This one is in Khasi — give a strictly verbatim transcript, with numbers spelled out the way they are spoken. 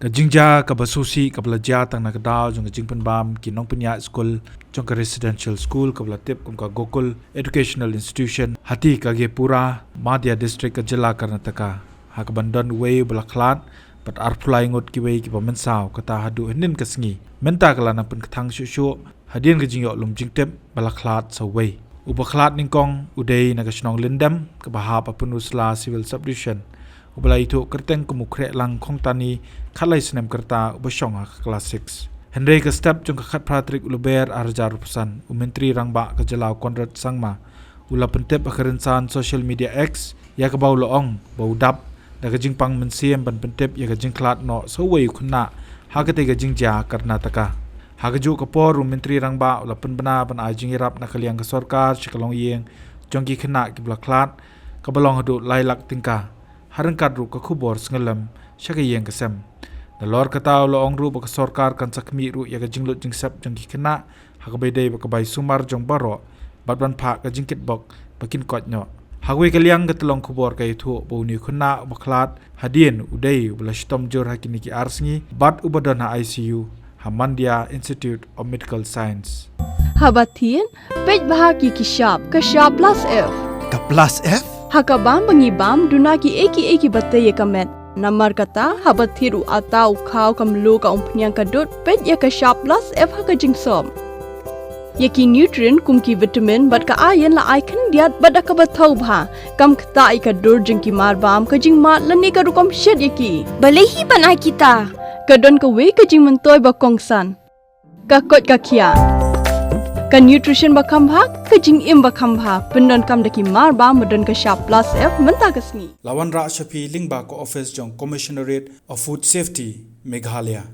Ka jingjia kaba sngewsih kaba la jia tang na ka daw jong ka jingpynbam ki nongpynïaid skul jong ka residential school kaba la tip kum ka Gokul Educational Institution ha Tigavepura, Mandya District, ka jylla Karnataka, ha kaban don uwei uba la khlad bad arphew lai ngut kiwei kiba mynsaw, kata haduh hynnin ka sngi. Mynta ka la nang pynkthang shuh shuh hadien ka jingïoh lum jingtip ba la khlad sa uwei. Uba khlad nyngkong u dei na ka shnong Lyndem kaba hap ha Pynursla Civil Subdivision, uba la ithuh kyrteng kum u Khrehlang Khongtani, khatlai snem ka rta, uba shong ha ka klas six. Hynrei ka step jong ka khatphra tarik u Lber arhajar arphew san, u Myntri Rangbah ka jylla u Conrad Sangma u la pyntip ha ka rynsan social media X, ïa kaba u la ong ba u dap da ka jingpang mynsiem ban pyntip ïa ka jingkhlad noh sa uwei u khynnah ha katei ka jingjia Karnataka. Ha kajuh ka por u Myntri Rangbah u la pynbna ban ai jingïarap na ka liang ka sorkar sha ka longïing jong ki khynnah kiba la khlad, kaba long haduh lai lak tyngka, ha ryngkat ruh ka khubor sngewlem sha ka ïing ka sem. Nalor kata u la ong ruh ba ka sorkar kan sa khmih ruh ïa ka jinglut jingsep jong ki khynnah ha kaba ïadei bad ka bai sumar jong baroh, bad ban phah ka jingkitbok ba kin koit noh. Ha kawei ka liang, ka tyllong khubor ka ïathuh ba une u khynnah uba khlad hadien u dei uba la shitom jur ha kine ki ar sngi bad uba don ha I C U ha Mandya Institute of Medical Science. Haba thied, peit bha ïa ki shap, ka shap plus F. Ka plus F? Ha ka bam ba ngi bam, duna kiei kiei kiba tei ïa ka met. Namar kata, haba thied u atta, u khaw, ka mluh, ka umphniang, ka dud, peit ïa ka shap plus F ha ka jingsop. Ïa ki nutrient kum ki vitamin bad ka iron la ai khyndiat bad da kaba thaw bha. Kam ktah ïa ka dur jong ki marbam, ka jingmad lane ka rukom shet ïa ki. Balei hi ban ai kita? Ka don kawei ka jingmyntoi ba kongsan. Ka koit ka khiah. Ka nutrition ba kham bha, ka jingim ba kham bha. Pyndonkam da ki marbam ba don ka shap plus F mynta ka sngi. La wanrah sha phi lyngba ka office jong Commissionerate of Food Safety, Meghalaya.